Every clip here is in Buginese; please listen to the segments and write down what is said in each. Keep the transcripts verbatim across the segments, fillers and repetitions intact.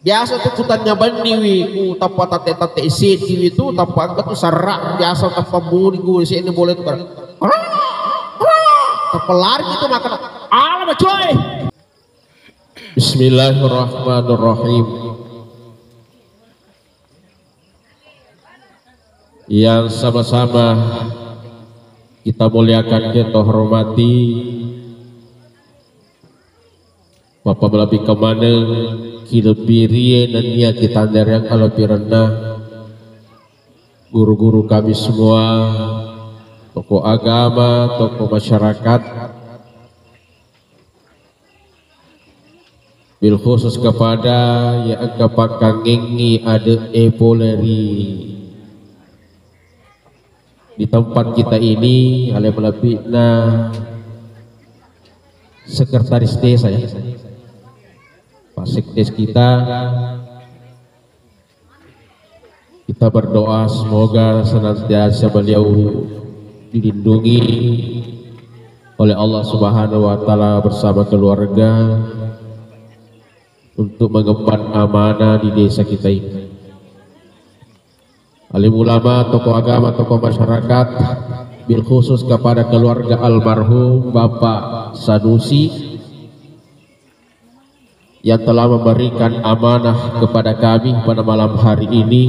Biasa tu kutannya bandiwi, ku tappa tatte-tatte seddiwi tu, tappa engka tu sarra, biasa tappa buni ku seddi bola tu kan. Tappa lari itu makan. Ala macoy. Bismillahirrahmanirrahim. Yang sama-sama kita muliakan, kita hormati, Bapak malebbi kemaneng, kilebbirie nennia kitandareng alebbirenna guru-guru kami semua, tokoh agama, tokoh masyarakat, bil khusus kepada yang engka pakkangengi ade'e pole ri di tempat kita ini, ale malebbi'na sekretaris desa, ya, Pak Sekdes kita, kita berdoa semoga senantiasa beliau dilindungi oleh Allah Subhanahu wa Ta'ala bersama keluarga untuk mengemban amanah di desa kita ini. Alim ulama, tokoh agama, tokoh masyarakat, bil khusus kepada keluarga almarhum Bapak Sanusi yang telah memberikan amanah kepada kami pada malam hari ini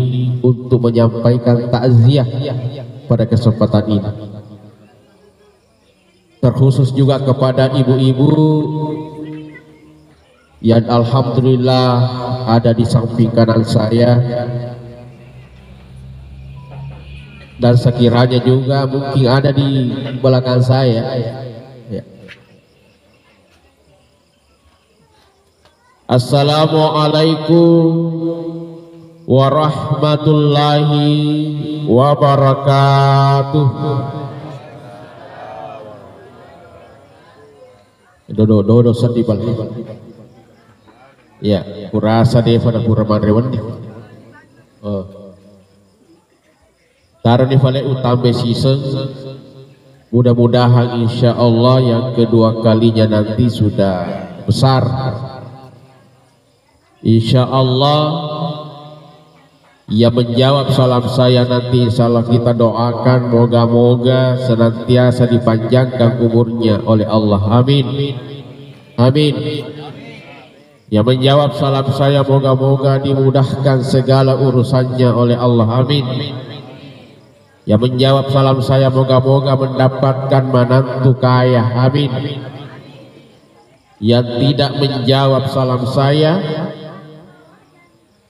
untuk menyampaikan takziah pada kesempatan ini. Terkhusus juga kepada ibu-ibu yang alhamdulillah ada di samping kanan saya dan sekiranya juga mungkin ada di belakang saya. Ya. Assalamualaikum warahmatullahi wabarakatuh. Dodo, dodo seddi bal. Ya, kurasa defa na pura manre wenni. Oh. Taroni fale utambai siseng. Mudah-mudahan insya Allah yang kedua kalinya nanti sudah besar. Insya Allah yang menjawab salam saya nanti, insya Allah kita doakan moga-moga senantiasa dipanjangkan umurnya oleh Allah. Amin. Amin. Yang menjawab salam saya moga-moga dimudahkan segala urusannya oleh Allah. Amin. Yang menjawab salam saya moga-moga mendapatkan menantu kaya. Amin. Yang tidak menjawab salam saya,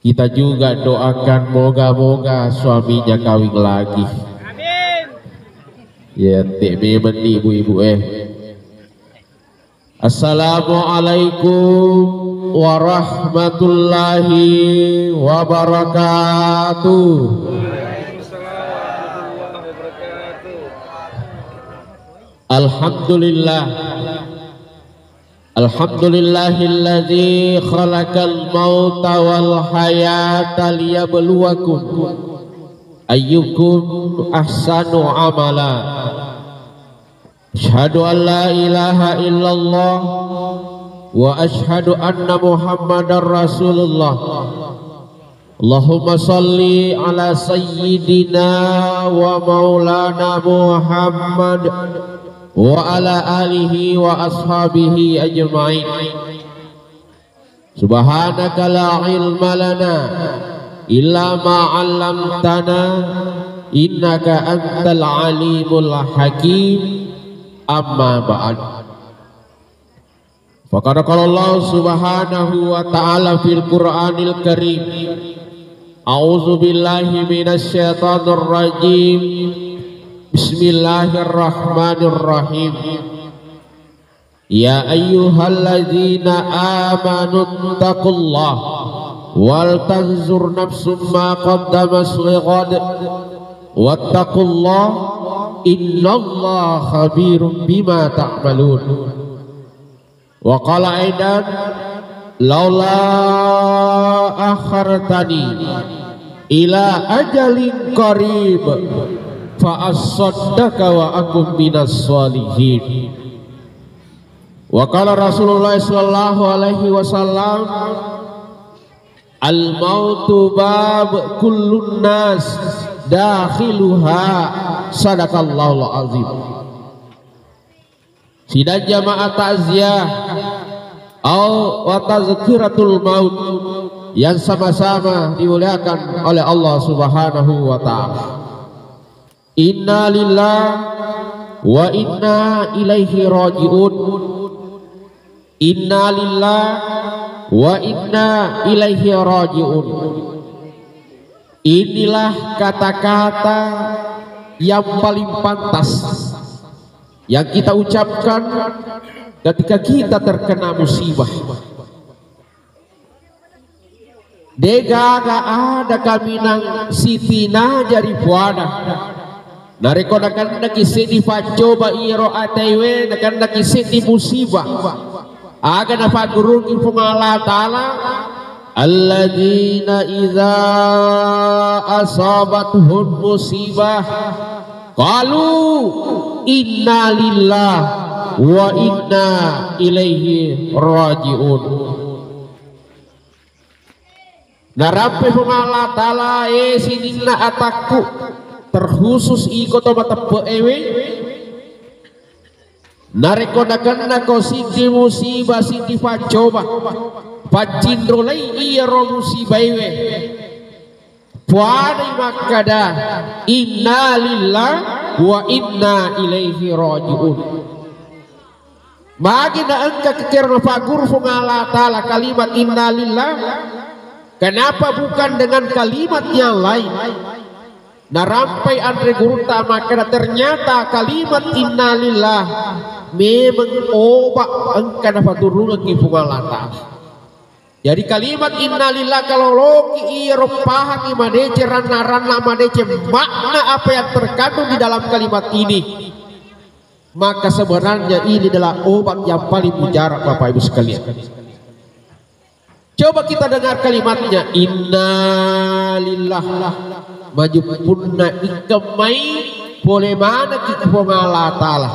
kita juga doakan moga-moga suaminya kawin lagi. Amin. Ya, te memang ni ibu-ibu, eh. Assalamualaikum warahmatullahi wabarakatuh. Alhamdulillah. Alhamdulillahilladzi khalaqal mauta wal hayata liyabluwakum ayyukum ahsanu amala. Asyhadu an la ilaha illallah wa asyhadu anna Muhammadar Rasulullah. Allahumma salli ala sayyidina wa maulana Muhammad wa ala alihi wa ashabihi ajma'in. Subhanaka la ilma lana illa ma 'allamtana innaka antal alimul hakim. Amma ba'd. Faqad qala Allah subhanahu wa ta'ala fil Qur'anil Karim. A'udzu billahi minasy syaithanir rajim. Bismillahirrahmanirrahim. Ya ayyuhalladzina amanu taqullaha wal tanzur nafsum ma qaddamat lighad wattaqullaha innallaha khabirum bima ta'malun. Wa qala aidan, laula akhartani ila ajalin qarib fa asaddaqa wa akun minas shalihin. Wa qala Rasulullah sallallahu alaihi wasallam, Al-mautu bab kullun nas dakhiluha. Sadaqallahul azim. Sidang jamaah takziah au wa tazkiratul maut yang sama-sama dimuliakan oleh Allah Subhanahu wa taala. Inna lillah wa inna ilaihi raji'un. Inna lillah wa inna ilaihi raji'un. Inilah kata-kata yang paling pantas yang kita ucapkan ketika kita terkena musibah. Degaga ada kaminang sitinaja ripuada. Narekko nakennaki seddi paccoba iyaro atewe, nakennaki seddi musibah. Aga napaggurungngi Puang Allah Ta'ala, alladzina idza asabatuhum musibah qalu inna lillah wa inna ilaihi raji'un. Narampe Puang Allah Ta'ala, eh, sininna atakku, terkhusus iko to mateppe'ewe. Narekko nakennako siddi musibah, siddi paccoba, paccinrolai iyaro musibaiwe. Puadai makkada, inna lillah wa inna ilaihi raji'un. Magi naengka kekero napagguru Puang Allah Ta'ala kalimat inna lillah? Kenapa bukan dengan kalimat yang lain? Narampai anre gurutta makkada, ternyata kalimat inna lillah memang obat engka napaturungengngi Puang Allah Ta'ala. Jadi kalimat inna lillah, kalau loki iyaro pahangi madeceng, ranna-ranna madeceng makna apa yang terkandung di dalam kalimat ini, maka sebenarnya ini adalah obat yang paling mujarab, Bapak Ibu sekalian. Coba kita dengar kalimatnya, inna lillah. Majeppunna ikkeng mai, pole manekki ko Puang Allah Ta'ala.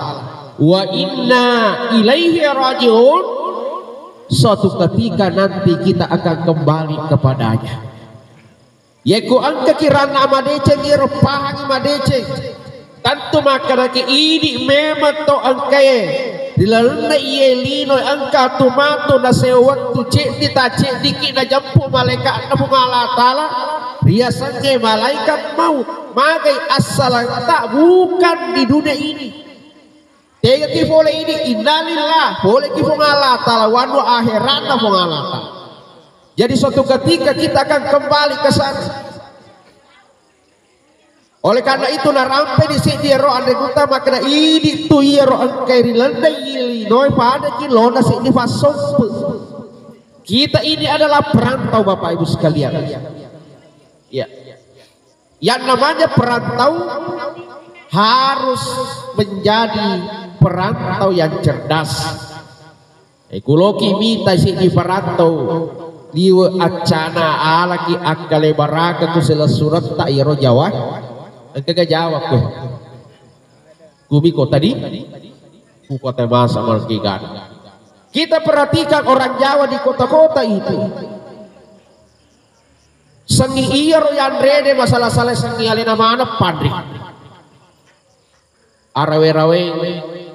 Wa inna ilaihi raji'un. Suatu ketika nanti kita akan kembali kepadanya. Yekko engkaki ranna madeceng, iyaro pahangi madeceng, tentu makkedaki idi memeng to engkae ri lalenna iye lino engka tu matu nasewa wettu ceddi ta ceddiki najeppu malaika'na Puang Allah Ta'ala, riasengnge malaikat maut, magai assalanta bukan di dunia ini. Tegaki pole idi, innalillah, poleki Puang Allah Ta'ala, wanu akhiratna Puang Allah Ta'ala. Jadi suatu ketika kita akan kembali ke sana. Oleh karena itu, narampe di seddi ero anre gurutta makkeda, idi tu iyaro engkai ri lennai linoe padaki lona seddi passompe. Kita ini adalah perantau, Bapak Ibu sekalian. Ya. Yang namanya perantau harus menjadi perantau yang cerdas. Eh, kuloki mita siddi perantau liwe accana alaki akkale baraka ku selessuretta iyaro Jawa. Engkaga Jawa kue? Kumi kota di? Ku kota masa malkigana. Kita perhatikan orang Jawa di kota-kota itu. Sengi iyaro yanrede masala-sala sengi alena maneng panri. Arawe-rawe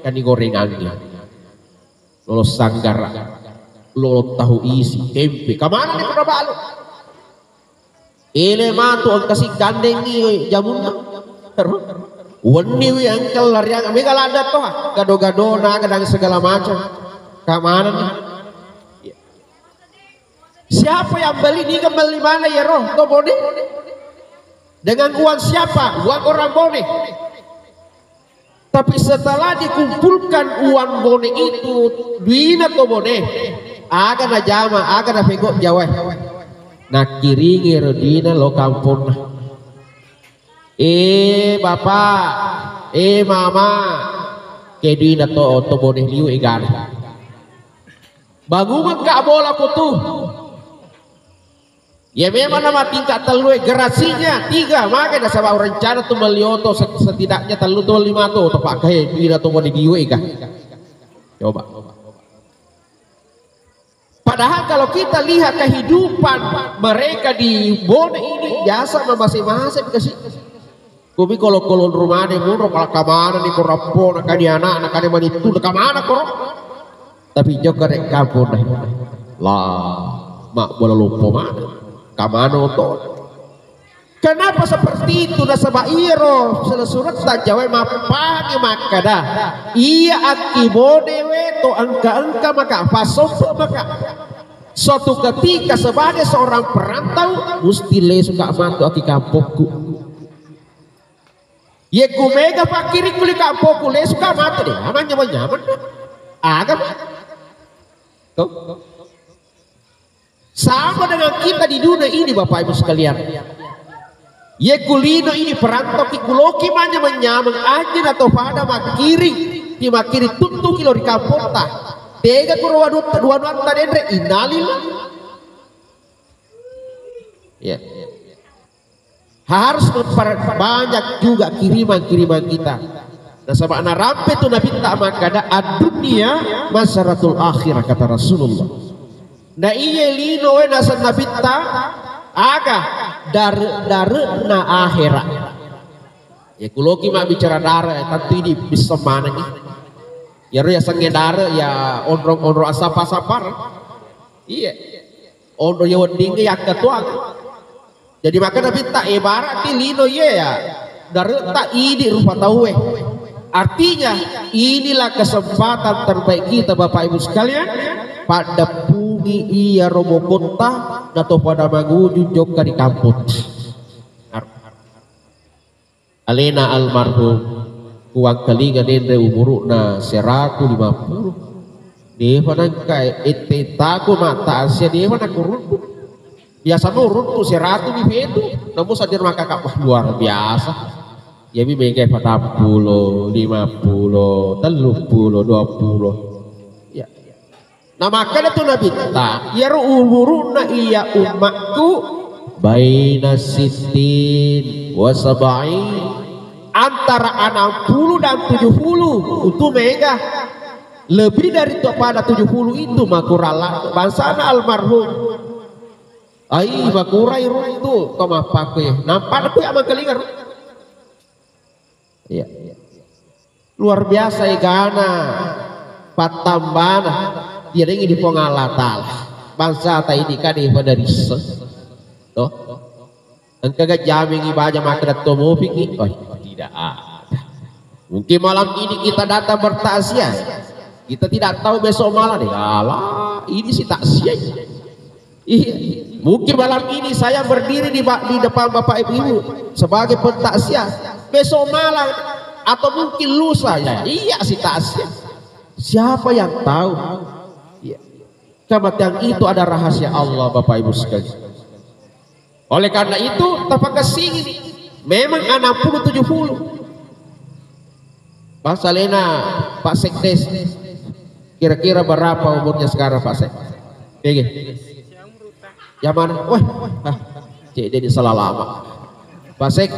kani gorengangnge. Lolo sanggara, lolo tahu isi, tempe. Kamana ni pura balu? Ele matu engka si gandengi jamunna. Wenni wi engka lariang, mega lada toha, gado-gadona, gadang segala macam. Kamana ni? Siapa yang beli? Niga melli mana iyaro to Bone? Dengan uang siapa? Uang orang Bone. Tapi setelah dikumpulkan uang Bone itu, duina to Bone, aga najama, aga napego Jawa. Nakkiringi ro duina lo kamponna. Eh, Bapak, eh, Mama, ke duina to, to Bone liwe egana. Bangungan ka bola ko tu. Ya memang nama tingkat tellu e, gerasinya tiga, maka nasaba rencana tu melli oto se-, setidaknya tellu to lima to, to Pak, kayak duina to Bone liwe ka. Coba. Padahal kalau kita lihat kehidupan mereka di Bone ini, biasa mamase-mase kasi. Kumi kolo-kolo rumane muro pala kamana ni korappona kani anakna kani manittu kamana koro. Tapi jokka rek kampung dah. Lah, mak bola lompo mana? Kamana oto? Kenapa seperti itu? Nasaba iyaro selesuretta Jawa mappahangi makkada, iya akki Bone we to engka-engka maka, pasompe maka. Suatu ketika sebagai seorang perantau, musti lesuka matu aki kampokku. Ye ku mega pakkirikku li kampokku, lesuka matu deh. Aman nyaman-nyaman. Aga, Pak? Tuh. Sama dengan kita di dunia ini, Bapak Ibu sekalian. Ye ku lino ini perantau ki kuloki manya manyameng anjing atau pada makkiri, ti makkiri tuttu ki lo ri kampota. Tega kuro wanu wanu anta denre, innalillah. Ya. Harus memperbanyak juga kiriman-kiriman kita. Nasaba narampe tu Nabitta makkada, "Ad-dunya mazra'atul akhirah," kata Rasulullah. Na iye lino we naseng Nabitta, aga dare-dare'na ahera. Ya kuloki mabbicara dare, tentu ini bisa manengi. Ya ro ya sange dare ya onrong-onrong asapa-sapar. Iya. Onrong ya wedding ya ketuang. Jadi maka Nabitta ibarat ti lino iye ya, dare'ta idi rupa tauwe. Artinya, inilah kesempatan terbaik kita, Bapak Ibu sekalian, paddeppungi iya robokotta nato pada manguju jokka di kampung. Alena almarhum, kuwangkalinga nenre umuru'na seratu lima puluh. Defa nangka ette-ettako mattaasia, defa nakuruntu. Biasa no runtu seratu mi fetu, namu saddir maka, wah, luar biasa. Iyami mega patappulo, lima puluh, telluppulo, dua puluh. Ya. Namakkeda tu Nabitta, iyaro umuru'na iya ummakku baina sittin wa sab'in, antara enam puluh dan tujuh puluh, itu mega. Lebih dari itu pada tujuh puluh itu makurala bangsana almarhum. Ai, makurai runtu, kau mappaku ya. Nampak aku ya mangkalinga. Iya. Luar biasa egana pattambana diarengi di Puang Allah Ta'ala. Bangsa ta ini kan pada risse. Toh? Engka ga jamingi baja makkeda to mopiki? Oh, tidak ada. Mungkin malam ini kita datang bertakziah. Kita tidak tahu besok malam deh. Alah, ini si takziah. Iya. Mungkin malam ini saya berdiri di, ba- di depan Bapak Ibu sebagai pentakziah. Besok malam atau mungkin lusa, ya, iya si takziah. Siapa yang tahu? Iya. Kematian itu ada rahasia Allah, Bapak Ibu sekalian. Oleh karena itu, tapakessingi memang enam puluh tujuh puluh. Bangsa lena, Pak Sekdes, kira-kira berapa umurnya sekarang, Pak Sek? Pege. Yang mana? Wah, ah, cek jadi salah lama. Pak Sek,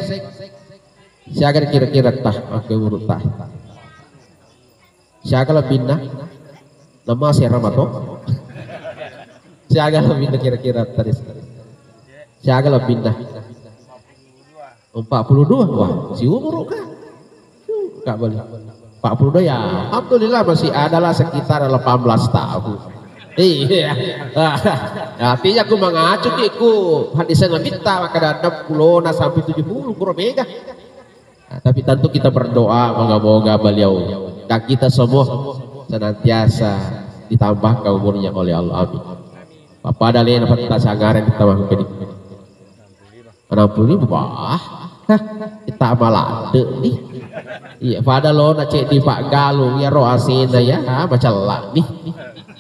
siaga kira-kira tah, aku urut tah. Siaga lebbinna? Nama seramato? Siaga lebbinna kira-kira tadi? Siaga lebbinna? Empat puluh dua. Wah, si umur kah? Kak boleh. Empat puluh dua ya. Alhamdulillah masih adalah sekitar delapan belas tahun. Iya. Artinya aku mengacu ki ku hadis Nabitta maka enam puluh sampai tujuh puluh kuro mega. Nah, tapi tentu kita berdoa moga-moga beliau dan kita semua senantiasa ditambahkan umurnya oleh Allah. Amin. Bapak dalena patta sangaren kita mangkedi. Enam puluh lima, wah. Hah, kita maladde nih. Iya, pada lo na cek di Pak Galung ya ro asena ya, macalla nih.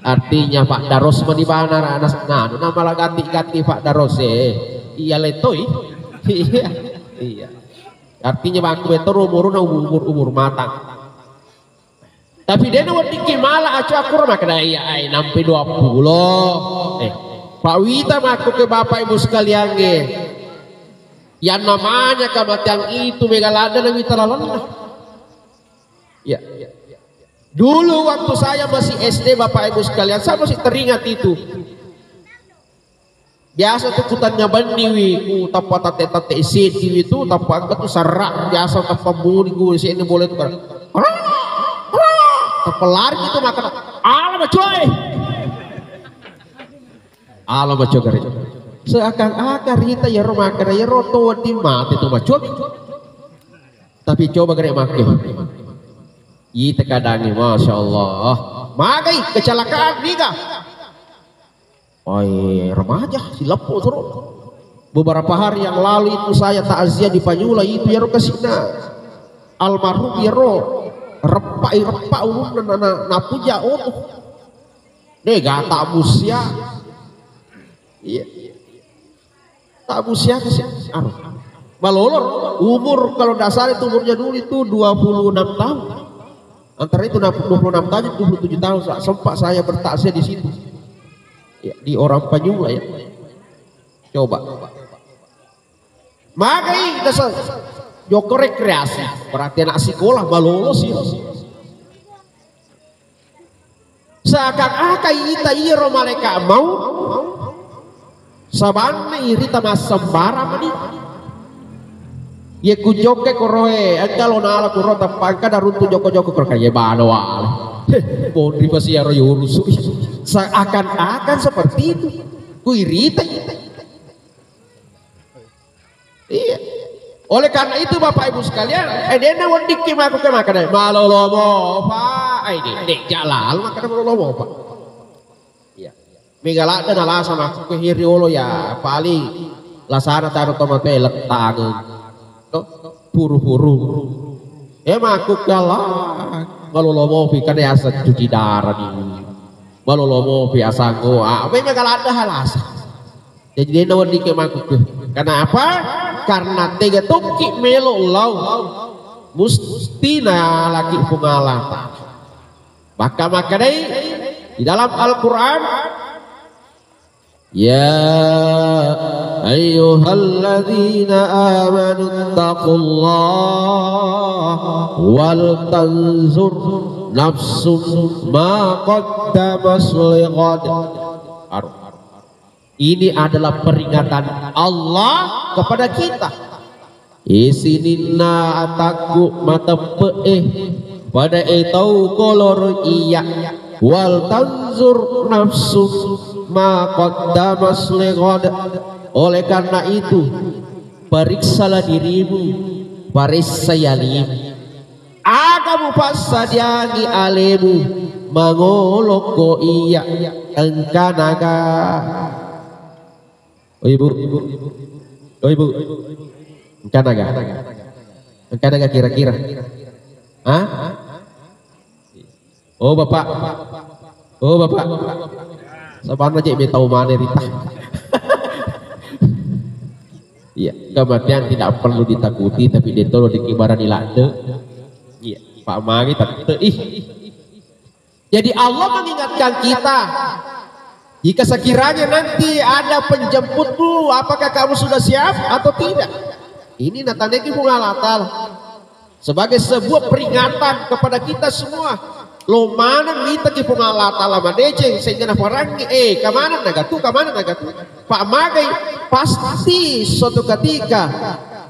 Artinya Pak Daros mani bana anak nganu nama la ganti-ganti Pak Daros eh. Iya letoi. Iya. Iya. Artinya waktu itu umurna umur umur matang. Tapi dena weddikki mala acu akura makkeda iya ai nampi dua puluh. Eh, Pak Wita makku ke Bapak Ibu sekalian ge. Yang namanya kematian itu mega ladde na wita lalenna. Ya. Dulu waktu saya masih S D Bapak Ibu sekalian, saya masih teringat itu. Biasa tu kutannya banni wi, ku tappa tatte-tatte seddi wi tu, tappa engka tu serra, biasa tappa buni ku seddi boleh tu kan. Tappa lari itu makan. Ala macoi. Ala macoi gare. Seakan-akan rita yaro makan, yaro to wedding mate tu macoi. Tapi coba gare makke. Ita kadangi, Masya Allah. Magai kecelakaan niga. Oi, remaja, sileppo suro. Beberapa hari yang lalu itu saya takziah di Panyula itu, yaro kasina almarhum yaro. Reppa, reppa ulunna na, na, napuja oto. Dega tak musia. Iya. Tak musia kasih. Anu. Malolor, umur kalau tidak salah itu umurnya dulu itu dua puluh enam tahun. Antara itu dua puluh enam tahun, dua puluh tujuh tahun, sa-, sempat saya bertakziah di situ. Ya, di orang Panyula ya. Coba. Magai dasar joko rekreasi. Berarti anak sekolah malolo sih. Seakan-akan ita iyaro malaika mau sabanna irita massembara mani. Ye kujokke koroe, engka lo nala kuro tappangka daruntu joko-joko koro kaye balo wale. Heh, ponri pasiaro yurusu. Seakan-akan seperti itu. Kuirita. Iya. Oleh karena itu Bapak Ibu sekalian, eh, dena weddikki mako ke makana malolomo pa, ai de, de jalal makana malolomo pa. Iya. Mega ladde nalasa mako ke hiri olo ya paling lasana taro tomatoe lettangeng. To, puru-puru. Eh, mako ke Allah malolomo pi kan asa cuci darah ni. Malolomo pi asango. Ah, mega ladde halasa. Jadi dena weddikki makkukku. Kenapa? Karena tega tokki melo lao. Musti nalaki Puang Allah Ta'ala. Maka makkedai di dalam Al-Quran, "Ya ayyuhalladzina amanu taqullaha wal tanzur nafsum ma qaddamat lighad." Aduh. Ini adalah peringatan Allah kepada kita. Isininna atakku mateppe'e, pada e tau kolor iya. Wal tanzur nafsum ma qaddamat lighad. Oleh karena itu, periksalah dirimu, paressai alimu. Aga mupassadiangi alemu mangolokko iya engkanaga. Oh ibu, oh ibu, engkanaga, engkanaga kira-kira. Hah? Oh bapak, oh bapak, sabanna je metau mane rita. Iya, kematian tidak perlu ditakuti, tapi detolo dikibarani ladde. Iya, Pak Magi tette ih. Jadi Allah mengingatkan kita, jika sekiranya nanti ada penjemputmu, apakah kamu sudah siap atau tidak? Ini nataneki Puang Allah Ta'ala. Sebagai sebuah peringatan kepada kita semua. Lo maneng mitaki Puang Allah Ta'ala madeceng sehingga naparangi, eh, kemana nagatu, kemana nagatu. Pak Magai, pasti suatu ketika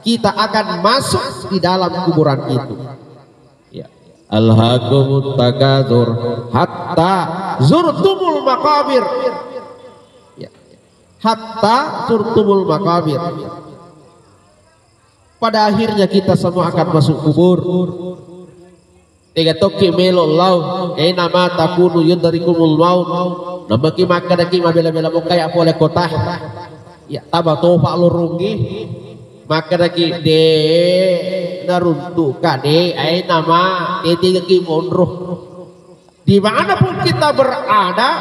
kita akan masuk di dalam kuburan itu. Ya. Alhaakumut takatsur hatta zurtumul maqabir. Ya. Hatta zurtumul maqabir. Pada akhirnya kita semua akan masuk kubur. Tega tokki melo lao, ainama takunu yudrikumul maut. Namaki makkedaki mabela-bela mokka ya pole kota. Ya taba topa lorungi. Makkedaki de naruntuka de ainama tetegaki monro. Dimanapun kita berada,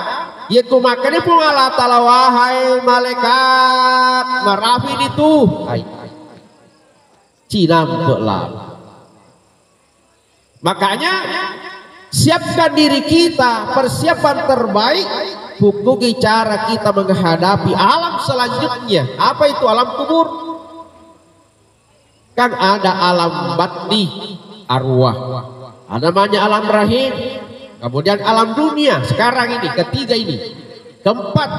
yekko makkeda Puang Allah Ta'ala, wahai malaikat, marapi ditu. Hai. Cinampe lah. Makanya siapkan diri kita, persiapan terbaik, hukuki cara kita menghadapi alam selanjutnya. Apa itu alam kubur? Kan ada alam batni, arwah. Ada namanya alam rahim, kemudian alam dunia. Sekarang ini, ketiga ini. Keempat,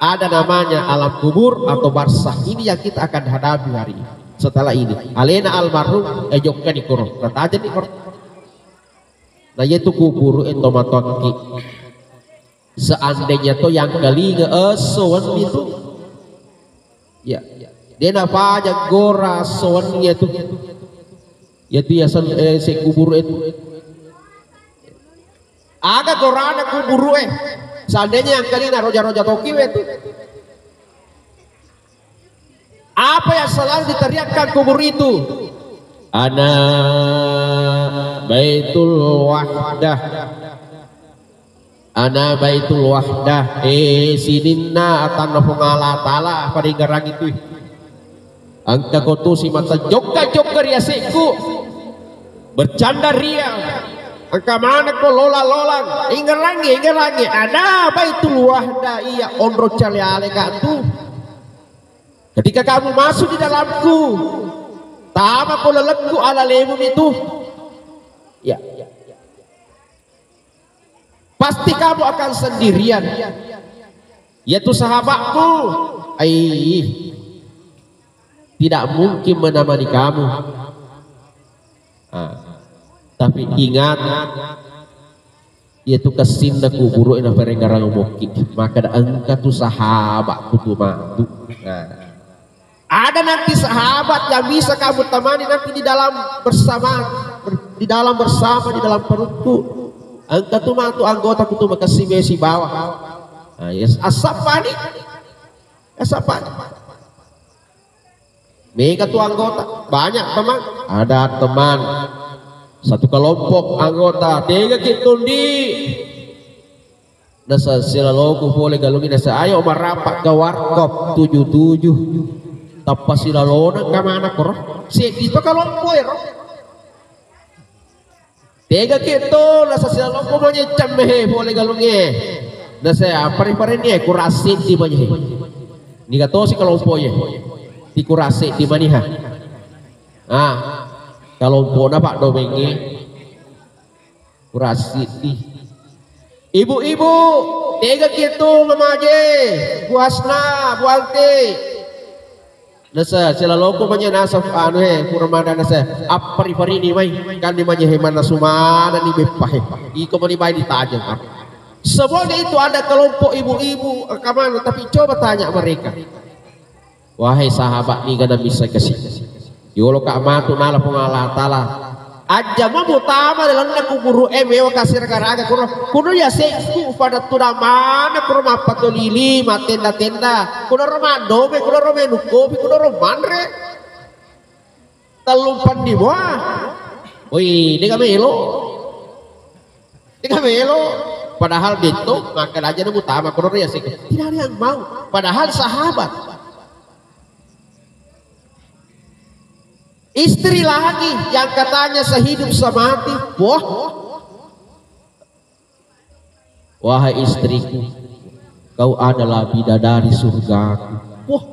Ada namanya alam kubur atau barzakh. Ini yang kita akan hadapi hari ini. Setelah ini, alena almarhum, eh, jokkani koro. Natajenni koro. Nah, yaitu kubur itu matoakki. Seandainya to yang kelinga esso wenni tu. Ya. Dia napaja gora esso wenni tu. Yaitu ya sen-, eh, se kubur itu. Aga gorana kuburu e. Seandainya yang kali na roja-roja toki we tu. Apa yang selalu diteriakkan kubur itu? Ana Baitul Wahdah. Ana Baitul Wahdah. Eh, sininna atanna Puang Allah Ta'ala pada ingerang itu. Engka ko tu simata jokka-jokka ri asekku. Bercanda ria. Engka manekko lolang-lolang. Ingerangi, ingerangi. Ada Baitul Wahda iya onro cale ale ka tu. Ketika kamu masuk di dalamku, tama ko lalekku ala lemum itu. Ya. Pasti kamu akan sendirian. Yaitu sahabatmu, ai, tidak mungkin menemani kamu. Ah, tapi ingat, yaitu kessinna kuburu na perengarang mokki. Maka engka tu sahabatku tu matu. Nah. Ada nanti sahabat yang bisa kamu temani nanti di dalam bersama, ber-, di dalam bersama, di dalam perutku. Engka tu matu anggota kutu makassi mesi bawa. Nah, yes, asapani. Asapani. Mega tu anggota, banyak teman. Ada teman satu kelompok anggota, tega ki tundi. Nasa silaloku pole galungi nasa ayo marapat ke warkop tujuh tujuh. Tappa silalona kamana koro? Seddi to kalompo ero. Tega ke to nasa silaloko manye camme he pole galungi. Nasa apa ri parenni e kurasi di manye he. Niga tosi kalompo ye. Di kurasi di maniha. Ah, kalompo na pak domengi. Kurasi di. Ibu-ibu, tega ki tu mamaje, Bu Hasna, Bu Anti. Nasa, silaloko manya nasa, anu he, pura mada nasa, appari-parini mai, kan di manya he mana sumana ni beppa he. Iko mani bai ditajeng. Semuanya itu ada kelompok ibu-ibu, kamanu, tapi coba tanya mereka. Wahai sahabat, niga nabissa kasi. Yolo ka matu nala Puang Allah Ta'ala. Ajjama mutama lalenna kuburu e mewa kasi raga-raga kuro. Kuno ya sekku pada tudang mana kuro mappatolili, matenda-tenda. Kuno ro mandome, kuno ro menu kopi, kuno ro manre. Tellung panni mua. Woi, dega melo. Dega melo. Padahal beto, maka aja nemu tama kuro ya sekku. Tidak ada yang mau. Padahal sahabat. Istri lagi yang katanya sehidup semati. Wah. Wahai istriku, kau adalah bidadari surgaku. Wah.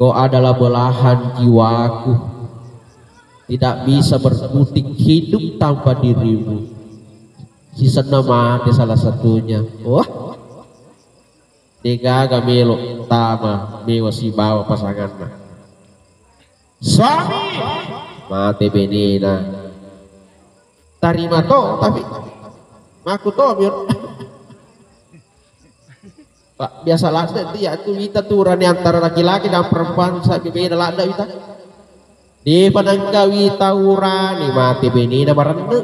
Kau adalah belahan jiwaku. Tidak bisa berkutik hidup tanpa dirimu. Sisenna mate salah satunya. Wah. Degaga melo tama mewa sibawa pasanganna. Suami mate benena. Tarima to, tapi maku to mir. Pak, biasa ladde dia tu wita turani antara laki-laki dan perempuan, sabi beda ladde wita. Di panangka wita urani mate benena marenne.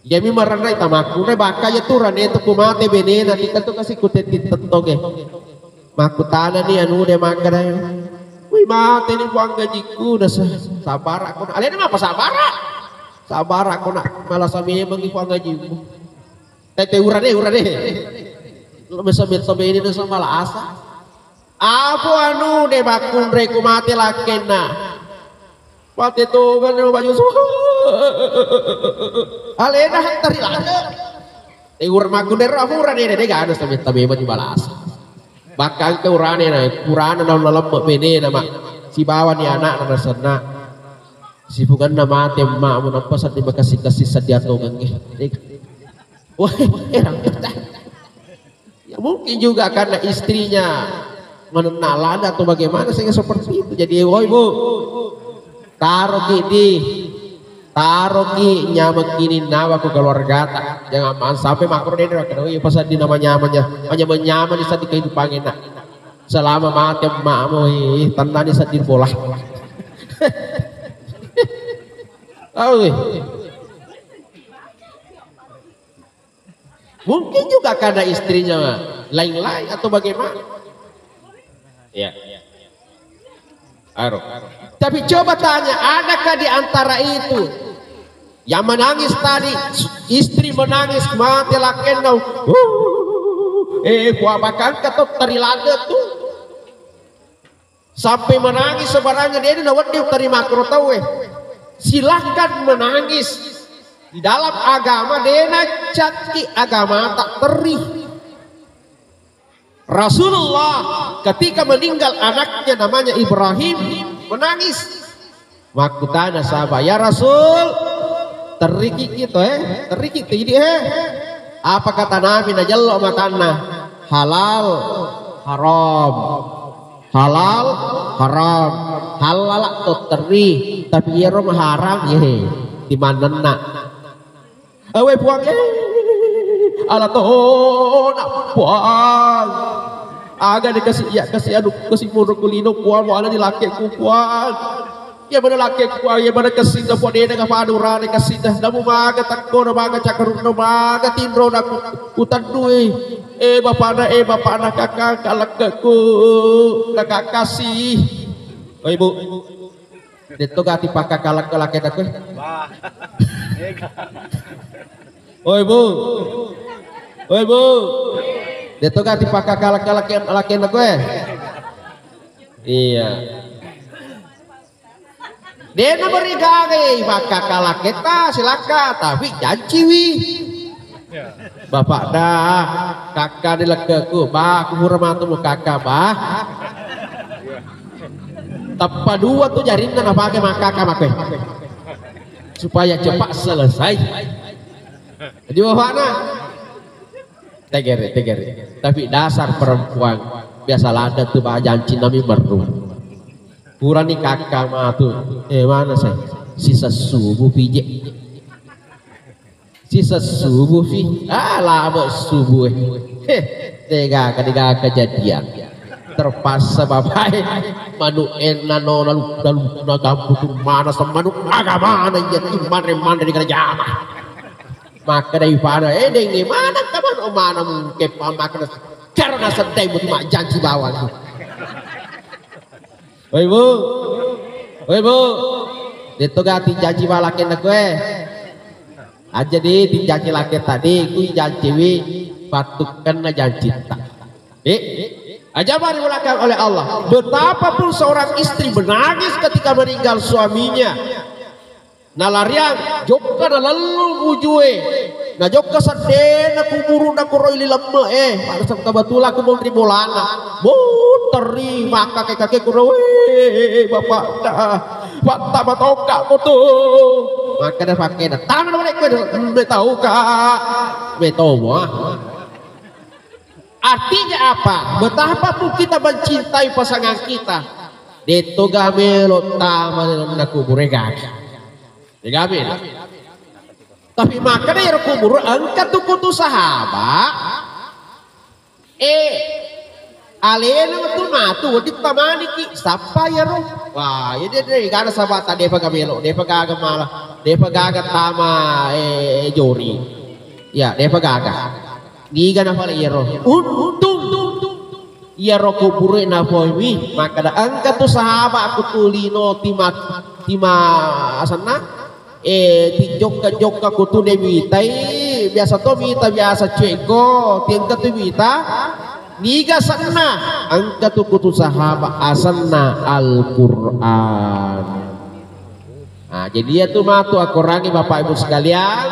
Iyami marenrai tamakku, re bakka iya tu rane tu ku mate benena, tika tu kasi ku tetti tettoge. Makkutanani anu de makkeda, "Wih, mate ni puang gajiku," nasa sabara ko. Alena mapa sabara? Sabara ko nak malasa memengi puang gajimu. Tete urane, urane. Lo mesa metto bene nasa malasa. Apo anu de makkunrai ku mate lakkenna. Mate tongeng lo baju suhu. Alena hattari lade. E ur makkunrai ro amura nene de gana sametta memang dibalas. Bahkan ke urane na, urana na lempe bene na mak. Sibawa ni anak na nasenna. Sifuganna mate emakmu nappa seddi makassi-kassi seddi atongengnge. Wah, erang pecah. Ya mungkin juga karena istrinya menenalada atau bagaimana sehingga seperti itu. Jadi, woi bu, taroki di, taroki nyameng kini nawa ku keluargata. Jangan man-, sampai makro deh, deh, deh, pas di nama nyamannya, hanya menyaman di saat kehidupan enak. Selama mati emakmu, ih, tenang di saat di bola. Oh, mungkin juga karena istrinya lain-lain atau bagaimana. Ya. Aro. Tapi coba tanya, adakah di antara itu yang menangis tadi, istri menangis, mati lakenna, eh, kuabakangka to terilada tu. Sampai menangis sebarangan, dena nawedding terima kro tauwe. Silahkan menangis. Di dalam agama dena cakki agama tak teri. Rasulullah ketika meninggal anaknya namanya Ibrahim menangis. Makkutana sahabat, "Ya Rasul, teriki kita, eh? Teriki tu idi, eh?" Apa kata Nabi? Najello matanna, "Halal, haram. Halal, haram. Halal to teri, tapi iyaro maharam, ye, timanenna." Awe Puang, eh, ala tona Puang. Aga de kasi, iya kasi anu, kasi mono kulino Puang, wala di lakekku Puang. Iya mana lakekku Puang, iya mana kasi na Puang, dena ka padu rane kasi na. Namu maga takko na maga cakarung na maga tinro na ku, kutandui. Eh bapana, eh bapana, kakang, kalakekku, kakang kasi. Oh ibu. Detto gati pakkakalakka lakena koe. Wah. Ega. Oi bu. Oi bu. Detto gati pakkakalakka lakena koe. Iya. Dena beri gaga pakkakalaketa silakka tapi janciwi. Bapak dah, kakak di lekkeku, bah, aku pura matu mu kakak, bah. Tappa dua tu jarinna napake makkaka makkue. Supaya cepat selesai. Jadi bapakna. Tegere, tegere. Tapi dasar perempuan biasa lada tu bah janci nami meru. Purani kakak matu. Eh mana saya? Sisa subuh pije. Sisa subuh fi, ah lama subuh eh. Heh, tega ketiga kejadian. Terpaksa bapak eh, manu enna no lalu lalu na gampu tu mana semanu aga mana iya ti mana mana di kerja mah. Maka dari pada eh dengi mana kapan oh mana mungkin pamakna karena sedai mutu mak janji bawang. Woi bu, woi bu, itu gati janji balakin aku eh. Aja di dijanji laki tadi, ku janjiwi patukkanna jancinta. Di, aja mari mulakan oleh Allah. Betapapun seorang istri menangis ketika meninggal suaminya, nalariang jokka nalellung ujue, najokka seddena kuburuna kuro ili lemme eh. Pada kebetulan aku mau di bolana. Muterri maka kake kuro, weh, bapak dah. Pattama tauka ko tu. Makkeda pakkeda, "Tama na malekko." "Mbe tauka." Mbe tau mua. Artinya apa? Betapapun kita mencintai pasangan kita, detto gamelo tama na kubure gaga. De gamelo. Tapi makkeda ero kubur engka tu kutu sahabat. Eh, alena tu matu wedding tamaniki, sappa iyaro? Wah, iya de, de, gana sabata depa gamelo, depa gaga mala, depa gaga tama eh jori. Ya, depa gaga. Niga na pale iyaro? Untung iyaro kubure na poimi, makkeda engka tu sahabat aku tu lino tima tima asenna. Eh, tijokka-jokka kutu de mitai, biasa to mita biasa cuekko, tiengka tu mita, niga senna, engka tu kutu sahaba asenna Al-Quran. Nah, jadi iya tu matu akorangi Bapak Ibu sekalian,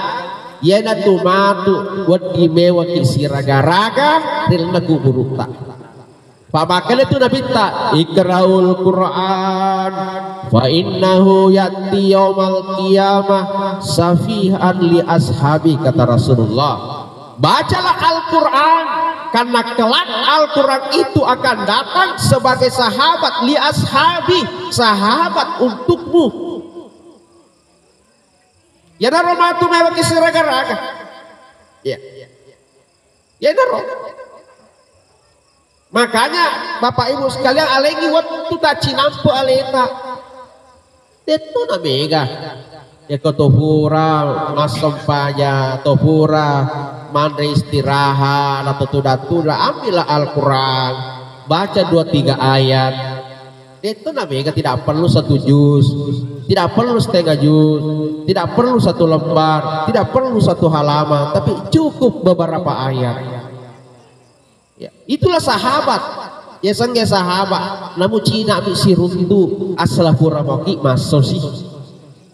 iyana tu matu wedding mewaki siraga-raga ri lalenna kuburutta. Pamakkeda tu Nabitta, "Iqra'ul Qur'an, fa innahu ya'ti yaumal qiyamah syafi'an li ashabi," kata Rasulullah. Bacalah Al-Quran, karena kelak Al-Quran itu akan datang sebagai sahabat li ashabi, sahabat untukmu. Iyanaro matu mewaki siraga-raga. Iya. Iyanaro. Makanya, Bapak Ibu sekalian, alengi wettu taccinampe aleta. Tettona mega. Yako tofura massempajang, tofura manre istirahat, atau tunda-tunda, ambillah Al-Quran, baca dua tiga ayat. Tettona mega, tidak perlu satu juz, tidak perlu setengah juz, tidak perlu satu lembar, tidak perlu satu halaman, tapi cukup beberapa ayat. Ya, itulah sahabat. Ya, sengge sahabat. Namu Cina mi siruntu asla pura moki masso si.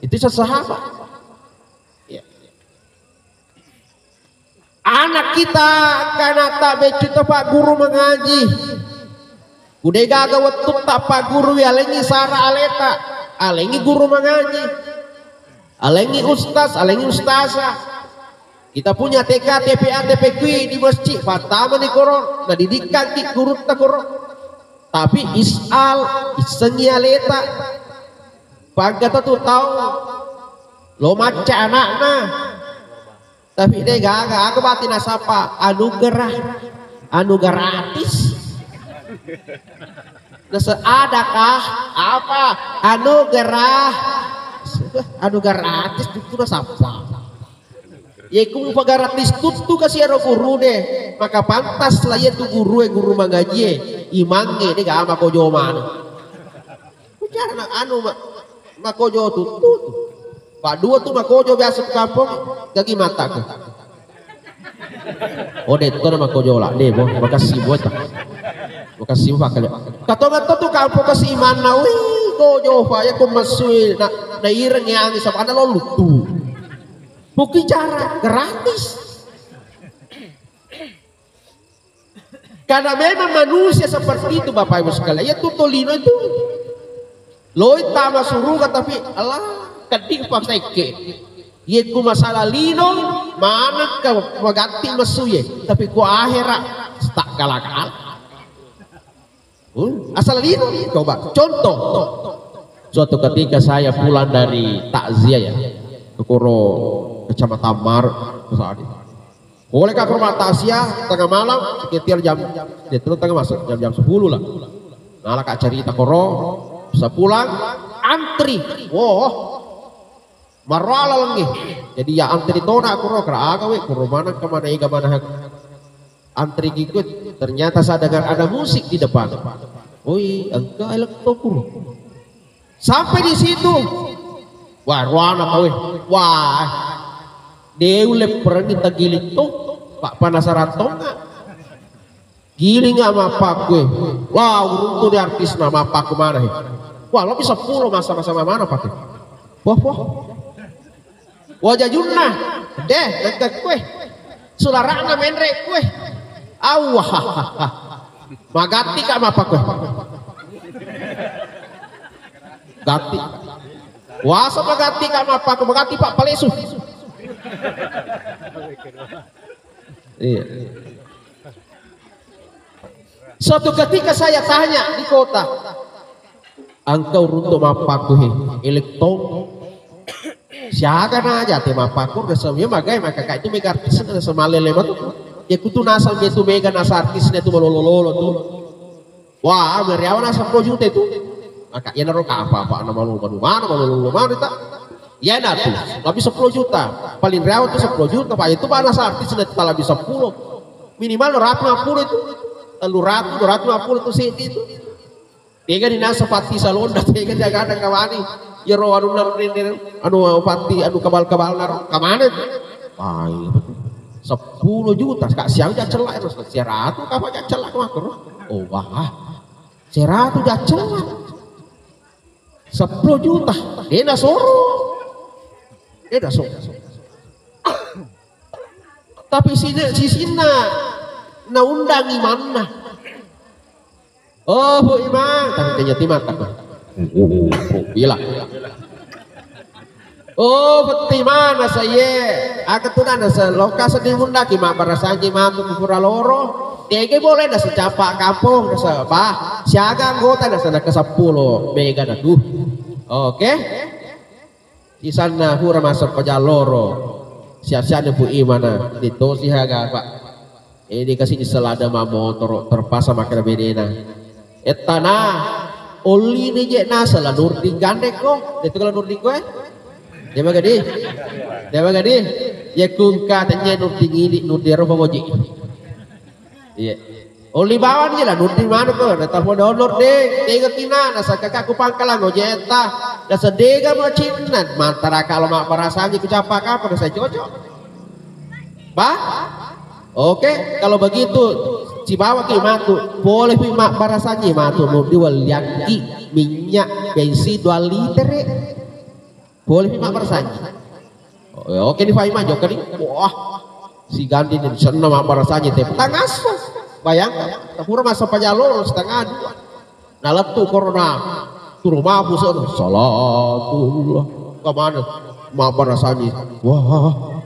Itu sa-, sahabat. Ya. Anak kita kana ta beccu to Pak Guru mengaji. Udah gaga wettu ta Pak Guru ya, alengi sara aleta, alengi guru mengaji. Alengi ustaz, alengi ustazah. Kita punya T K, T P A, T P Q di masjid, pattama ni koro, na didikkang ki gurutta koro. Tapi isal, issengi aleta. Pagga tu tau lo macca anakna. Tapi de gaga, aga bati nasapa anugerah, anu gratis. Nase adakah apa anugerah? Anu gratis tuttu nasapa. Ye ku pagaratis tuttu kasi ero guru de, maka pantas lah ye tu guru e, guru mangaji e, imangnge de gama kojo mana. Bicara na anu ma-, makojo tuttu. Pak dua tu makojo biasa ke kampung, gagi mata ke. Oh, de to na makojo lah, de bo, makasih bo ta. Makasih bo pakai. Katonga to tu kampung kasi imanna, wih, kojo pa ya ko masui na, na ireng yang sama ada lo lutu. Buki cara gratis. Karena memang manusia seperti itu, Bapak Ibu sekalian. Ya tu tolino itu. Loi tama suruga tapi Allah keddi pasekke. Ye ku masalah lino, manakka magatti messu ye, tapi ku akhirat tak kalah-kalah. Hmm, asal lino, coba contoh. Suatu ketika saya pulang dari takziah ya, ke Koro, Kecamatan Mar, misalnya. Boleh ka ke rumah takziah tengah malam, sekitar jam, ya, tengah masuk, jam, jam sepuluh lah. Nala ka cerita koro, sepulang, antri. Woh, marwala lengi. Jadi ya antri tona koro, keraga we, koro mana kemana ega mana. Antri ikut, ternyata saya dengar ada musik di depan. Oi, engka elektro koro. Sampai di situ, wah, ruana tau e. Wah, de ulle perengi tagiling to, Pak, penasaran tonga. Giling ama pakkue. Wah, uruntu di artis nama pakku mana he. Wah, lebih sepuluh masa-masa mana pakai. Wah, wah. Wajajunna, deh, nengka kue. Sulara'na menre kue. Awah. Magatti ka mappa kue. Gatti. Wasa magatti ka mappa kue, magatti pak palesu. Iya. Suatu ketika saya tanya di kota, engka uruntu mappakku he, elektong. Siaga na aja te mappakku, rasa iya magai maka kai tu mega artis na semalele matu. Ya kutu nasang dia tu mega nasa artis na tu malolo-lolo tu. Wah, meriawa na sepuluh juta itu. Maka iya naro ka apa-apa na malu manu mana, malolo mana ta. Iya na tu, lebih sepuluh juta. Paling riawa tu sepuluh juta, Pak. Itu mana nasa artis na tu lebih sepuluh. Minimal dua ratus lima puluh itu. Telu ratus, dua ratus lima puluh tu siti itu. Tega ni nasa patti salonda, tega jaga ada kawani. Iyaro anu nar-, nar-, nar-, anu patti, anu kabal-kabal naro. Kamana itu? Wah, iya betul. Sepuluh juta, kak siang ja celak, terus siang ratu, kapan ja celak, makro. Oh, wah. Siang ratu ja celak. Sepuluh juta. Dena soro. Dena soro. Tapi sini, sisinna naundang imanna. Oh, Bu Imang, tapi kayaknya timat tak. Bila. Oh, petti mana saya? Aga tu nana se lokasi di mundaki mabbarasanji matu ku pura loro. Tege boleh nasa capa kampung nasa bah siaga anggota nasa naka seppulo mega na tu. Oke. Sisanna pura masuk pajalloro. Siap-siap ni Pu Imana ditosi haga Pak. Ini kasi ni selada mamotoro terpaksa makan bedena. Ettana olli ni je nasa la Nurdin gandekko. Itu kalau Nurdin ko eh. Dia maga di. Dia maga di. Ya kungka tanya Nurdin ini Nurdin ro pomoji. Iya. Oli bawang je la Nurdin manuk ko, na telepon download deh, tega kina, na sakaka ku pangkalan ojetta, na sedega macinna, mantara kalau mak barasanji ku capa kapang, na saya cocok. Bah? Oke, kalau begitu, sibawa ki matu, boleh pi mak barasanji matu, mau diwalianki minyak bensin dua liter. Boleh pi mabbarasanji. Oh, oke ni Faima jokka ni. Wah, si Gandhi ni senna mabbarasanji te. Tangasso. Bayangkan, tapura masa pajalo setengah dua. Nalettu corona. Turu mapu sono. Salatullah. Kemana? Mabbarasanji. Wah.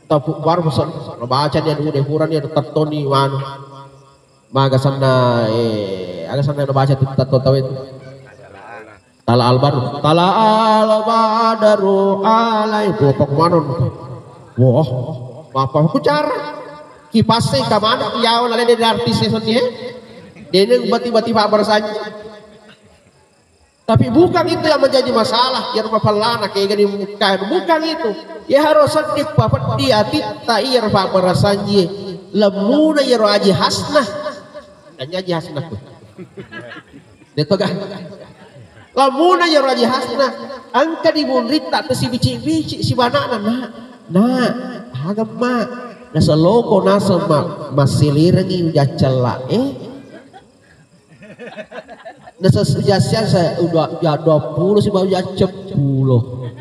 Tapu baru pesen. Baca dia dulu deh, pura dia tettoni manu. Maga sanna, eh, aga sanna baca tetto tawe itu. Tala al-badru, tala al-badru alai, bopak manon. Wah, apa aku cara? Kipas e kamana ku yawa lale dari artis e seni e. Dene bati-bati fabbarasanji. Tapi bukan itu yang menjadi masalah, yang mapallana kayak gini bukan, bukan itu. Ya harus sedih papeddi atitta iya fabbarasanji. Lemuna iya Haji Hasnah. Tanya Haji Hasnah tuh. Deto ga? Lamuna iyaro Haji Hasna, engka di munritta tu sibici-bici sibanana, "Nak, nak, aga ma?" Nasaloko naseng ma, masselerengi ujaccella e. Nasa ujassiang sa, uda-, uja-, dua puluh siba ujacceng pulo.